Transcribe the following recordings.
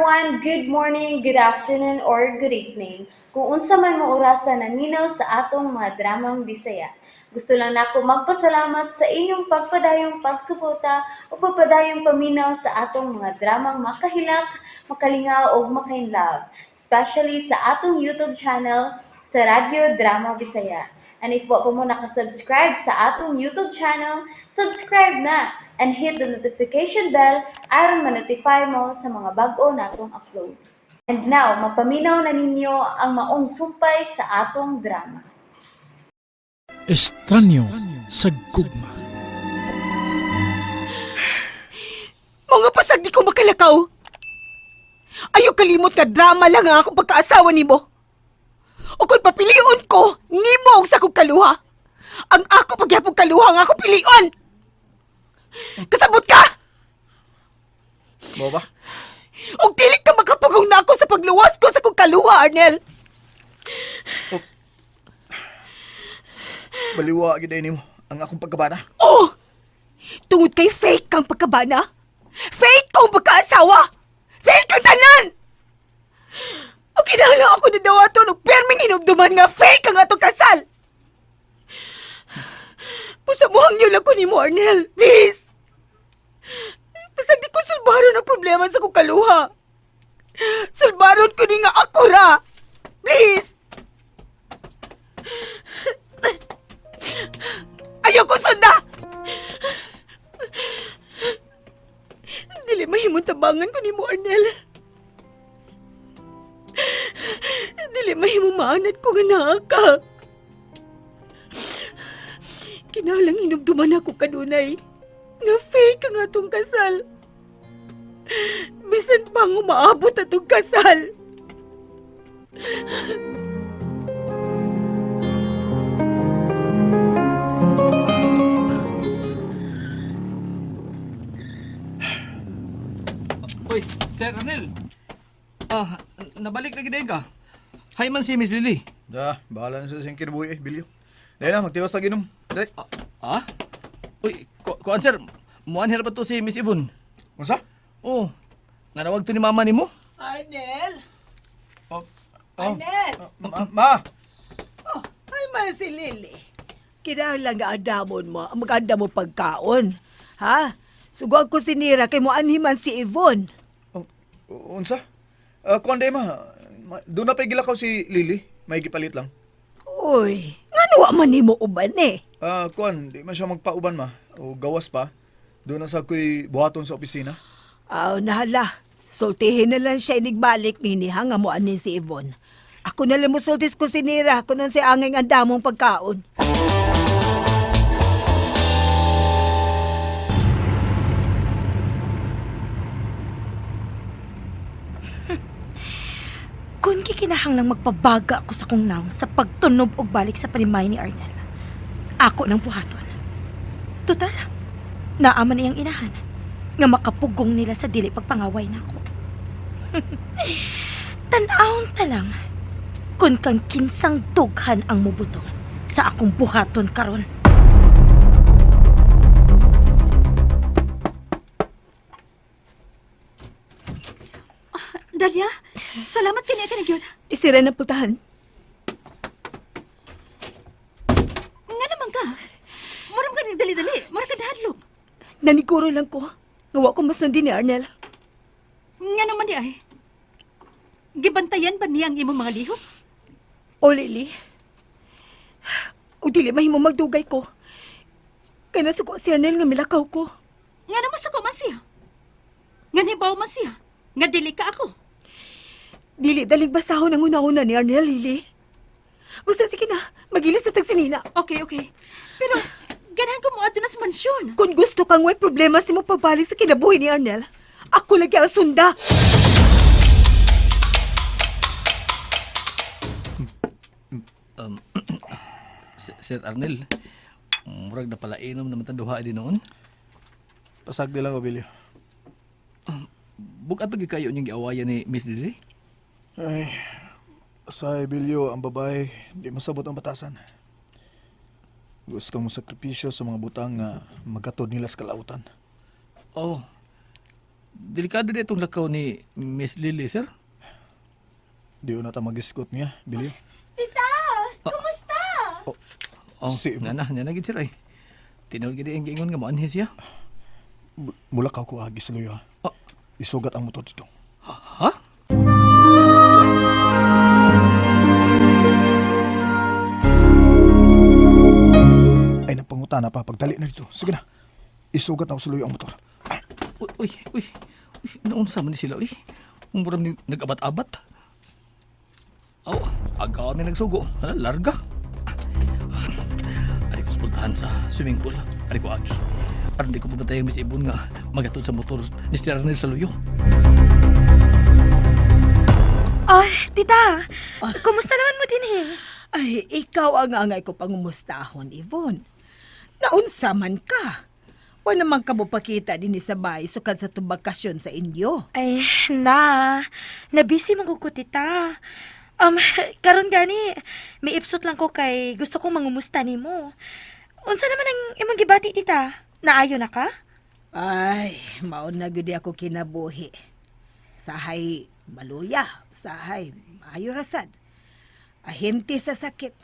everyone! Good morning, good afternoon, or good evening. Kung unsa man mo orasa naminaw sa atong mga dramang Bisaya. Gusto lang nako magpasalamat sa inyong pagpadayong pagsuporta o pagpadayong paminaw sa atong mga dramang makahilak, makalingaw ug makainlove, especially sa atong YouTube channel sa Radyo Drama Bisaya. And if wa pa mo nakasubscribe sa atong YouTube channel, subscribe na and hit the notification bell aron ma-notify mo sa mga bag-o natong uploads. And now, mapaminaw na ninyo ang maong sumpay sa atong drama. Estranyo sa gugma. Mga pasag di ko makalakaw. Ayaw kalimot ka drama lang ang akong pagkaasawa nimo. O kung papilion ko, nimo ang sakong kaluha. Ang ako pagyapong kaluha ang ako pilion. Kasabot ka! Mo ba? Og dili ka makapugong na ako sa pagluwas ko sa kong kaluha, Arnel. Baliwa gid nimo ang akong pagkabana. Oh! Tungod kay fake kang pagkabana. Fake kang pagkaasawa. Fake kang tanan! O kinahanglan ako na dawaton og perming hinumduman nga fake ang atong kasal. Pusamuhang niyo lang ko nimo, Arnel. Please. Basta di ko sulbaron ang problema sa kong kaluha. Sulbaron ko ni nga ako ra. Please. Ayoko sunda! Dili mahimong tabangan ko nimo, Arnel. Dili mahimong maanat ko nga naa ka. Kinalang hinumduman ako kanunay nga fake ang atong kasal. Bisan pa ang umaabot atong kasal. Uy, Sir Arnel. Ah, nabalik na gid ka. Hi man si Miss Lily. Da, bahala na sa siyang kinabuhi eh, Bilyo. Dahil na, magtiwas sa ginom. Dahil. Ah? Uy, kuan sir, muan pa to si Miss Yvonne. Unsa? Oh, nanawag to ni mama nimo? Arnel! Oh, oh. Arnel! Ma, ma! Oh, ay man si Lily. Kinahanglan nga andamon mo, ang maganda mo pagkaon. Ha? Suguan ko si Nira kay mo anhiman si Yvonne. Oh, unsa? Kuan day ma. Doon na pa'y gilakaw si Lily. May gipalit lang. Uy, ngano wa man nimo uban eh? Ah, kuan, di man siya magpauban ma. O gawas pa. Doon na sa ko'y buhaton sa opisina. Aw, nahala. Sultihin na lang siya inigbalik nini ha nga mo anin si Yvonne. Ako na lang musultis ko si Nira kunon si angeng andamong pagkaon. Kung kikinahanglang magpabaga ako sa kong naong sa pagtunob og balik sa panimay ni Arnel, ako ng buhaton. Total, naaman iyang inahan nga makapugong nila sa dili pagpangaway nako. Tan-awon ta lang kung kang kinsang dughan ang mubuto sa akong buhaton karon. Dalia, salamat kini ka nagyod. Isira na putahan. Nga naman ka. Mura ka nagdali-dali. Mura ka dahadlok. Naniguro lang ko. Nga wa ko masundin ni Arnel. Nga naman di ay. Gibantayan ba niya ang imong mga lihok? O Lily. O dili mahimo magdugay ko. Kay nasuko si Arnel nga milakaw ko. Nga naman suko man siya. Nga nibaw man siya. Nga dili ka ako. Dili daling basahon ang una-una ni Arnel, Lily. Basta sige na, magilis na tagsinina. Okay, okay. Pero ganahan ko mo adto na sa mansyon. Kung gusto kang way problema sa mo pagbalik sa kinabuhi ni Arnel, ako lagi ang sunda. Sir Arnel, murag na pala inom naman tang duha din noon. Pasagdi lang, Bilyo. Bukat pa gyud kayo inyong giawayan ni Miss Lily? Ay, sa Bilyo, ang babae, di masabot ang batasan. Gusto mo sakripisyo sa mga butang nga magatod nila sa kalautan. Oh. Delikado na itong lakaw ni Miss Lily, sir. Di na ta magisgot niya, Bilyo. Tita! Kumusta? Oh, Si- nga na, nga na gid sir ay. Tinuod gid ang giingon nga moanhi siya. Mulakaw ko agi sa luyo ha. Oh. Isugat ang motor dito. Ha? Ay, nagpangutana pa. Pagdali na dito. Sige na. Isugat na ko sa luyo ang motor. Uy, uy, uy. Uy, naunsa man ni sila, uy. Ang ni nag-abat-abat. Aw, aga kami nagsugo. Hala, larga. Ari ko spuntahan sa swimming pool. Ari ko agi. Aron di ko pupunta yung Miss Ibon nga magatod sa motor ni Sir Arnel sa luyo. Ay, tita, kumusta naman mo din eh? Ay, ikaw ang angay ko pangumustahon, Yvonne. Naunsa man ka. Wa naman ka mo pakita din sa bahay sukad sa tubakasyon sa inyo. Ay, na. Nabisi man ko, tita. Karon gani, may ipsot lang ko kay gusto kong mangumusta nimo. Unsa naman ang imong gibati, tita? Naayo na ka? Ay, maon na gyud ako kinabuhi. Sahay maluya, sahay maayo rasad. Ahente sa sakit.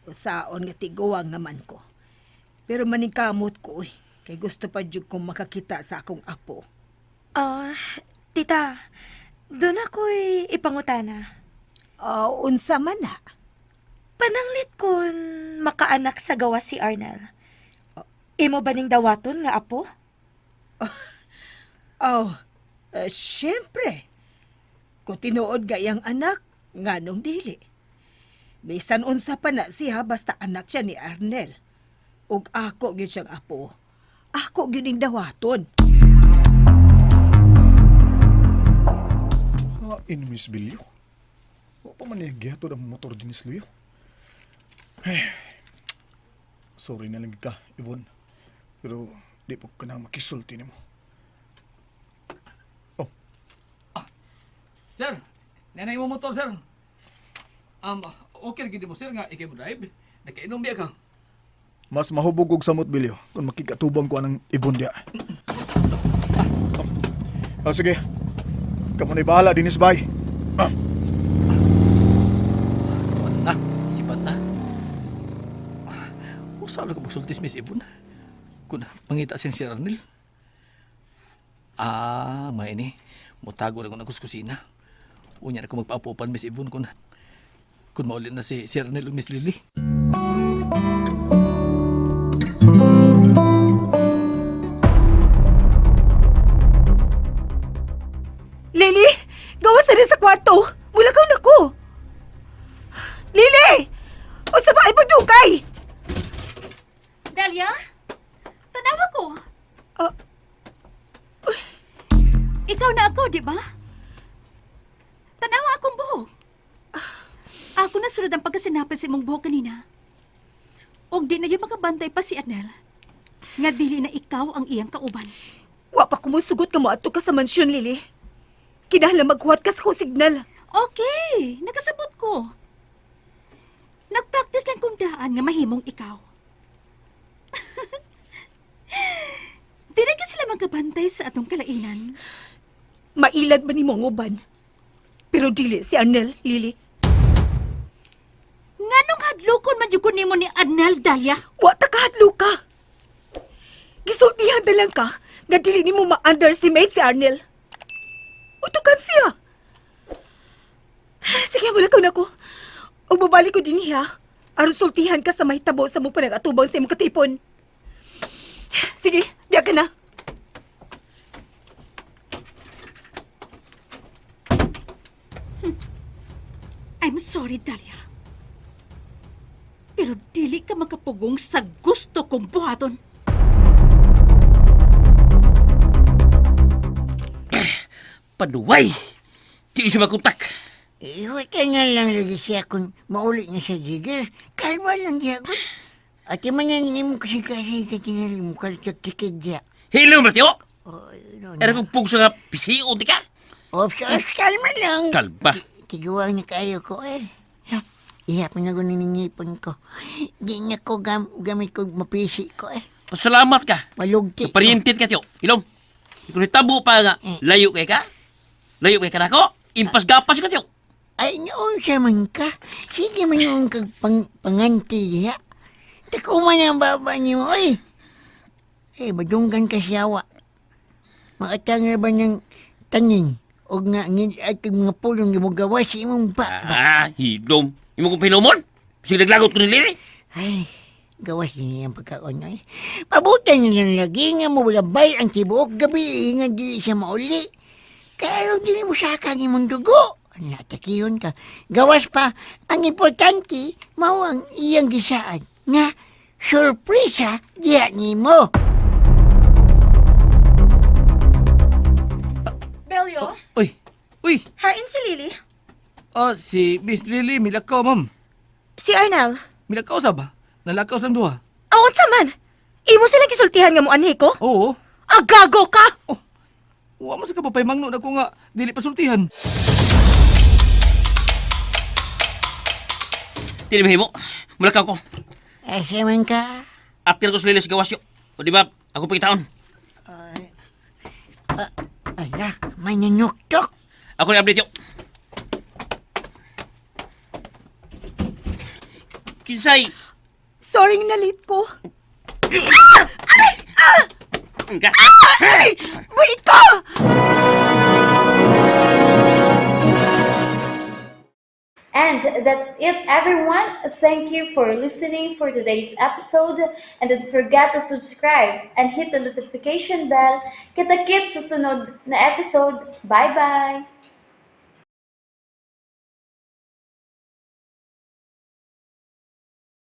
Usaon nga tiguang naman ko. Pero maningkamot ko, uy, kay gusto pa jud kong makakita sa akong apo. Ah, tita, doon ako'y ipangutana. Ah, unsa man na. Pananglit kon makaanak sa gawas si Arnel. Imo ba ning dawaton nga apo? Oh, eh, syempre. Kung tinuod gayang anak, nganong dili. Bisan unsa pa na siya basta anak siya ni Arnel. Ug ako gyud siyang apo. Ako gyud ning dawaton. Hain, Miss Bilyo. Wa pa man niya gihatod ang motor din sa luyo. Ay, sorry na lang ka, Yvonne. Pero di po ka na makisulti nimo. Oh, Sir, nanay mo motor, sir. Okay gid mo sir nga ikay mo drive. Nakainom biya ka. mas mahubog og samot Bilyo kung makikatubang ko anang Yvonne diya. Oh, sige. Kamo na'y bahala, Dinis Bay. Ah. Tuwan na, sipat na. Usa ka magsultis Miss Ibon. Kung mangita siyang si Arnel. Ah, may ini. Mutago na ko na sa kusina. Unya na ko magpaapupan Miss Ibon kung mauli na si Sir Arnel o Miss Lily. Lily, gawas na rin sa kwarto. Mulakaw na ko. Lily! Unsa ba ay pagdugay? Dalia? Tanawa ko. Ah. Ikaw na ako, di ba? Tanawa akong buhok. Ako na sunod ang pagkasinapin sa imong buhok kanina. Og di na yung makabantay pa si Anel. Nga dili na ikaw ang iyang kauban. Wa pa kumusugot nga moadto ka sa mansyon, Lily. Kinahanglan maghuwat ka sa kong signal. Okay, nakasabot ko. Nagpractice lang kung daan nga mahimong ikaw. Di na gyud sila magkabantay sa atong kalainan. Mailad man nimo ang uban. Pero dili si Arnel, Lily. Nganong hadlokon man jud ko nimo ni Arnel, Dalia? Wa ta kahadlo ka. Gisultihan na lang ka nga dili nimo ma-underestimate si Arnel. Utukan siya. Sige, wala ka na ko. Ug mobalik ko din niya. Aron sultihan ka sa mahitabo sa mong panag-atubang sa imong katipon. Sige, diya ka na. I'm sorry, Dalia. Pero dili ka makapugong sa gusto kong buhaton. Paduway! Di siya makontak. Iwan ka na lang lagi siya kung mauli niya sa jigger. Kalma lang diya ko. Ate man yan mo kasi kasi katingali mo kalsak kikig diya. Hello, Mateo! Oh, no, Era no. kong pugso nga pisiyon, di ka? Oh, kalma lang. Kalma. Tiguang na kayo ko eh. Ha, Ihap na ko niningipon ko. Di na ko gamit ko mapisi ko eh. Pasalamat ka. Malugti. Parientit ka, Tio. Ilom. Kung tabo pa nga, layo kay ka? Layo kay ka nako? Impas gapas ka tiyo. Ay, noon siya man ka. Sige man noon kag panganti diha. Takuma na ang baba niyo, oy. Eh, madunggan ka siyawa. Makatang ba ng taning o nga ngid at kag mga pulong gimugawa sa imong baba. Ah, hilom. Imo kong pilumon. Sige naglagot ko ni Lily. Ay, gawas niya ang pagkaon, oy. Pabutan niya lang lagi nga mawalabay ang tibuok gabi nga dili siya mauli. Kaya aron dili mo saka ang imong dugo. Natakiyon ka. Gawas pa, ang importante, mao ang iyang gisaan nga surpresa diya nimo. Belyo, Uy, uy. hain si Lily. Ah, si Miss Lily, milakaw, ma'am. Si Arnel. Milakaw sa ba? Nalakaw sa duha. Aw, unsa man? Imo sila gisultihan nga mo anhi ko? Oo. Agago ka! Oh, wa man sa kapapay mangno na ko nga dili pasultihan. Dili mahimo. Mulakaw ko. Asa man ka? Atil ko sa Lily sa gawas yo. O di ba, ako pagitaon. Ala, may nanuktok. Ako ni update yo. Kinsay. Sorry nga nalit ko. Ka. Ay! Wait ka! And that's it, everyone. Thank you for listening for today's episode. And don't forget to subscribe and hit the notification bell. Kita-kits sa sunod na episode. Bye-bye!